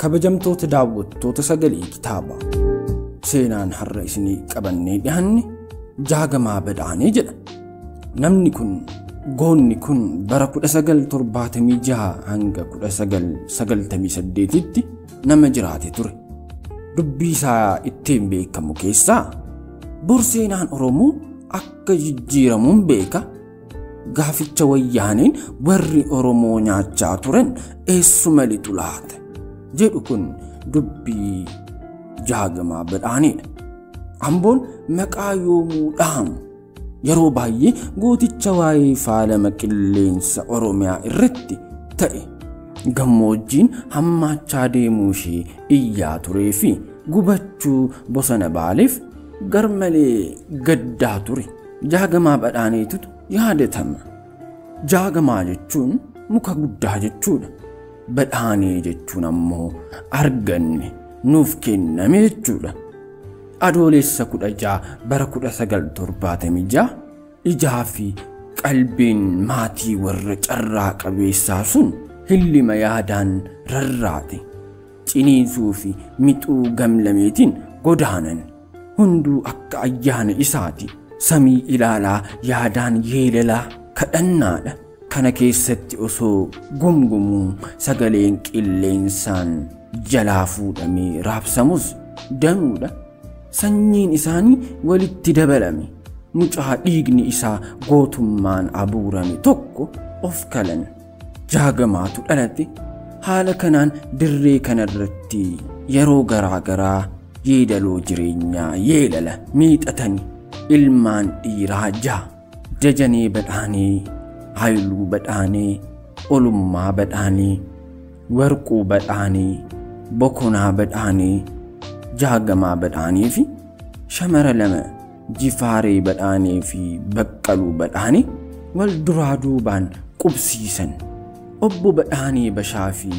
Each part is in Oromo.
Kabajamtoota daawwattoota sagalee kitaabaa, seenaan har'a isinii qabannee dhiyaanne Jaagamaa Badhaanee jedha. Namni kun, goonni kun, bara 1976 hanga 1998tti nama jiraate ture. Dubbii isaa ittiin beekamu keessaa, "Bor seenaan Oromoo akka jijjiiramuun beeka. Gaaficha wayyaaneen warri Oromoo nyaachaa turan eessuma lixu laata?" jedhu kun dubbii Jaagamaa Badhaaneedha. Amboon maqaa yoomuu dhahamu, yeroo baay'ee gooticha waa'ee faalama qilleensa Oromiyaa irratti ta'e, gammoojjiin hammaachaa deemuu ishee iyyaa turee fi gubachuu bosona Baaleef garmalee gaddaa ture, Jaagamaa Badhaaneetu yaadatama. Jaagamaa jechuun muka guddaa jechuudha. Badhaanee jechuun ammoo arganne, nuuf kenname jechuudha. Adoolessa 16 bara 1976 ijaa fi qalbiin maatii warra carraa qabeessaa sun hillima yaadaan rarraate. Ciniinsuu fi mixuu gamlameetiin godaanan. Hunduu akka ayyaana isaati. Samii ilaalaa, yaadaan yeelalaa kadhannaadha. Kana keessatti osoo gumgumuu sagaleen qilleensaan jalaa fuudhamee raabsamus danuudha. Sanyiin isaanii walitti dabalame. Mucaa dhiigni isaa gootummaan abuurame tokko of kalan. Jaagamaatu dhalate. Haala kanaan dirree kanarratti yeroo garaa garaa yeedaloo jireenyaa yeelala miixatani ilmaan dhiiraa ja'a: Dajanee Badhaanee, Haayiluu Badhaanee, Olummaa Badhaanee, Warquu Badhaanee, Bokonaa Badhaanee, Jaagamaa Badhaanee fi shamara lama, Jifaaree Badhaanee fi Baqqaluu Badhaanee, wal duraa duubaan qubsiisan. Obbo Badhaanee Bashaa fi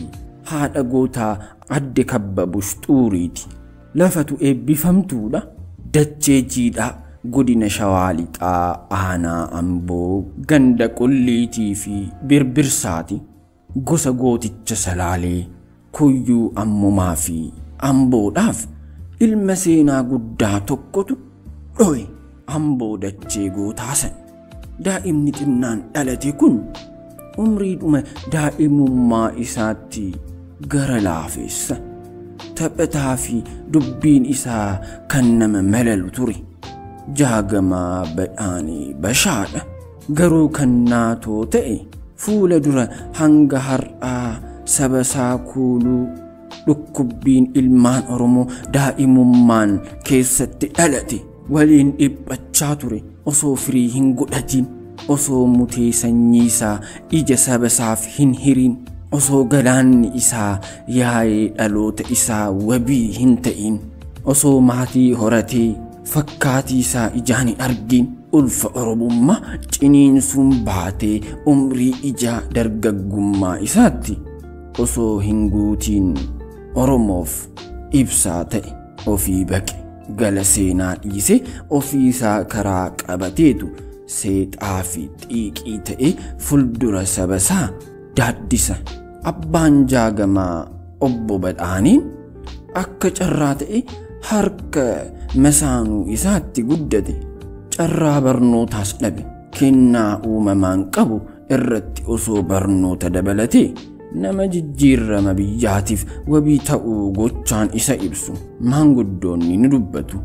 haadha gootaa Adde Kabbabush Xuuriiti. Lafatu eebbifamtuudha. Dachee jiidhaa godina Shawaa Lixaa, aanaa Amboo, ganda Qulliitii fi Birbirsaati. Gosa gooticha Salaalee, Kuyyuu Ammumaa fi Amboodhaaf ilma seenaa guddaa tokkotu dho'e Amboo dachee gootaa san. Daa'imni xinnaan dhalate kun umriidhuma daa'imummaa isaatti gara laafeessa. Taphataa fi dubbiin isaa kan nama malalu ture. Jaagamaa Badhaanee Bashaadha. Garuu kan naatoo ta'e, fuula dura hanga har'aa saba isaa kuuluu dhukkubbiin ilmaan Oromoo daa'imummaan keessatti dhalate waliin dhiphachaa ture osoo firii hin godhatin, osoo mutee sanyii isaa ija saba isaaf hin hiriin, osoo galaanni isaa yaa'ee dhaloota isaa wabii hin ta'in, osoo maatii horatee fakkaatii isaa ijaan hin argin, ulfa Oromummaa ciniinsuun baatee umrii ija dargaggummaa isaatti osoo hin guutiin Oromoof ibsaa ta'e ofii baqe gala seenaa dhiise ofii isaa karaa qabateetu seexaa fi xiiqii ta'e fuuldura saba isaa daaddisa. Abbaan Jaagamaa Obbo Badhaaniin akka carraa ta'e harka masaanuu isaatti guddate. Carraa barnootaas dhabe. Kennaa uumamaan qabu irratti osoo barnoota dabalatee nama jijjiirama biyyaatiif wabii ta'uu gochaan isa ibsu maanguddoonni ni dubbatu.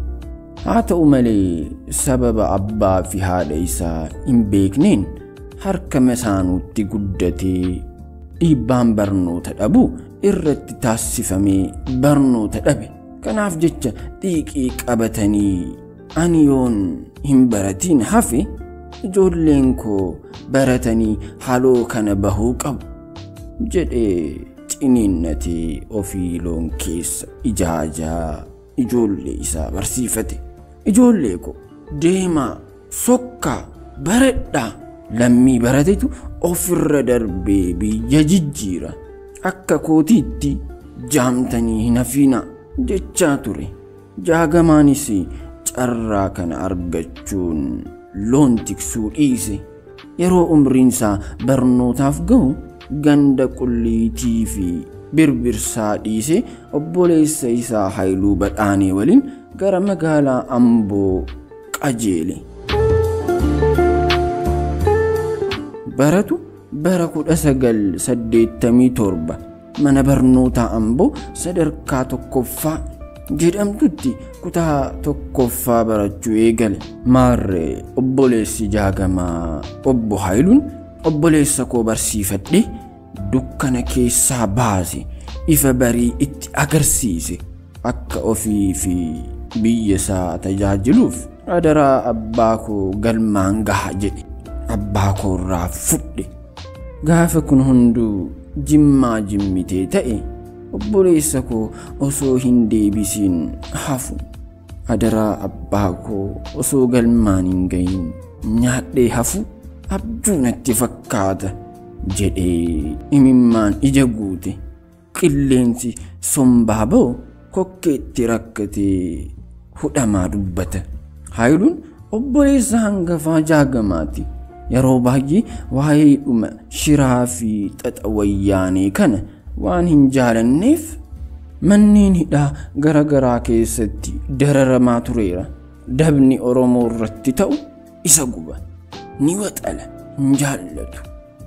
Haa ta'u malee, sababa abbaa fi haadha isaa hin beekneen harka masaanuutti guddatee, dhiibbaan barnoota dhabuu irratti taasifamee barnoota dhabe. Kanaaf jecha xiiqii qabatanii, "Ani yoon hin baratiin hafe ijoolleen koo baratanii haloo kana bahuu qabu," jedhee ciniinnatee ofii loon keessa ijaajaa ijoollee isaa barsiifate. "Ijoollee koo, deemaa, sokkaa, baradhaa. Lammii baratetu ofirra darbee biyya jijjiira. Akka kootiitti jaamtanii hin hafiinaa," jechaa ture. Jaagamaanis carraa kana argachuun loon tiksuu dhiise. Yeroo umriinsaa barnootaaf gahu ganda Qulliitii fi Birbirsaa dhiisee obboleessa isaa Haayiluu Badhaanee waliin gara magaalaa Amboo qajeele. Baratu bara 1987 mana barnootaa Amboo sadarkaa tokkoffaa jedhamtutti kutaa tokkoffaa barachuu eegale. Maarree obboleessi Jaagamaa obbo Haayiluun obboleessa koo barsiifadhe dukkana keessaa baase, ifa barii itti agarsiise, akka ofii fi biyya isaa tajaajiluuf adaraa abbaa koo galmaan gaha jedhe abbaa koo irraa fudhe. Gaafa kun hunduu jimmaa jimmitee ta'e obboleessa koo osoo hin deebisiin hafu, adaraa abbaa koo osoo galmaan hin gahin nyaadhee hafu abjuu natti fakkaata jedhee imimmaan ija guute. Qilleensi sombaa ba'u kokkeetti rakkatee hudhamaa dubbata. Haayiluun obboleessa hangafaa Jaagamaati. Yeroo baay'ee waa'ee dhuma shiraa fi xaxa wayyaanee kana waan hin jaalanneef manneen hidhaa gara garaa keessatti dararamaa tureera. Dabni Oromoo irratti ta'u isa guba. Ni waxala, hin jaallatu,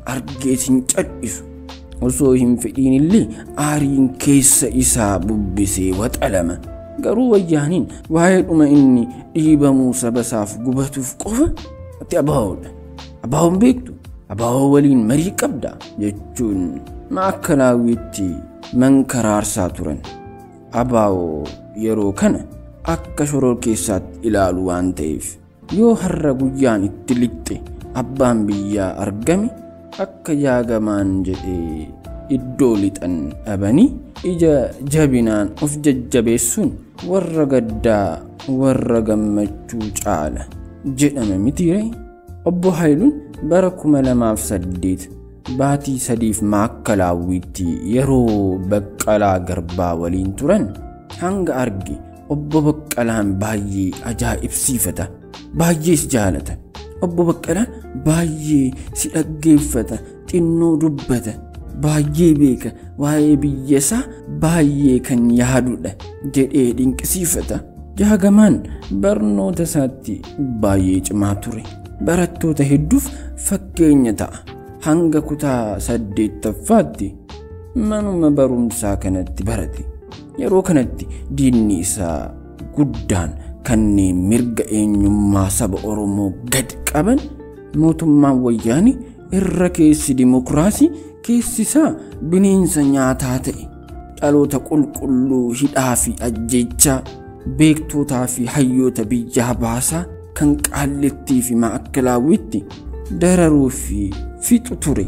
argees hin cal'isu. Osoo hin fedhiin illee aariin keessa isaa bubbisee waxalama. Garuu wayyaaniin waa'ee dhuma inni dhiibamuu saba isaaf gubatuuf qofa ati abaa'oodha. Abaa'oon beektu, abaa'oo waliin marii qabda jechuun maakkalaawiitti mankaraarsaa turan. Abaa'oo yeroo kana akka shoror keessaatti ilaalu waan ta'eef yoo har'a guyyaan itti lixxe abbaan biyyaa argame akka Jaagamaan jedhee iddoo lixan dhabanii ija jabinaan of jajjabeessuun warra gaddaa warra gammachuu caala jedhama mitiiree. Obbo Haayiluun bara 2008 baatii 3 maakkalaawwiitti yeroo Baqqalaa Garbaa waliin turan hanga arge obbo Baqqalaan baay'ee ajaa'ibsiifata, baay'ees jaalata. Obbo Baqqalaan baay'ee si dhaggeeffata, xinnoo dubbata, baay'ee beeka, waa'ee biyya isaa baay'ee kan yaadudha jedhee dinqisiifata. Jaagamaan barnoota isaatti baay'ee cimaa ture. Barattoota hedduuf fakkeenya ta'a. Hanga kutaa 8ffaatti manuma barumsaa kanatti barate. Yeroo kanatti diinni isaa guddaan kanneen mirga eenyummaa saba Oromoo gad qaban mootummaan wayyaanii irra keessi dimokiraasii keessi isaa bineensa nyaataa ta'e, dhaloota qulqulluu hidhaa fi ajjeechaa, beektootaa fi hayyoota biyyaa baasaa kan qaallittii fi maakkalaawwitti dararuu fi fixu ture.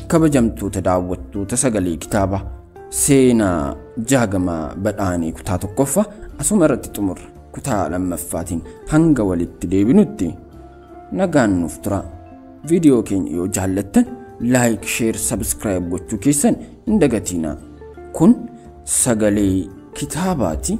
Kabajamtoota daawwattoota sagalee kitaabaa seenaa Jaagamaa Badhaanee kutaa tokkoffaa asuma irratti xumurra. Kutaa lammaffaatiin hanga walitti deebinutti nagaan nuuf tura. Viidiyoo keenya yoo jaallattan like, share, subscribe gochuu keessan hin dagatinaa. Kun sagalee kitaabaati.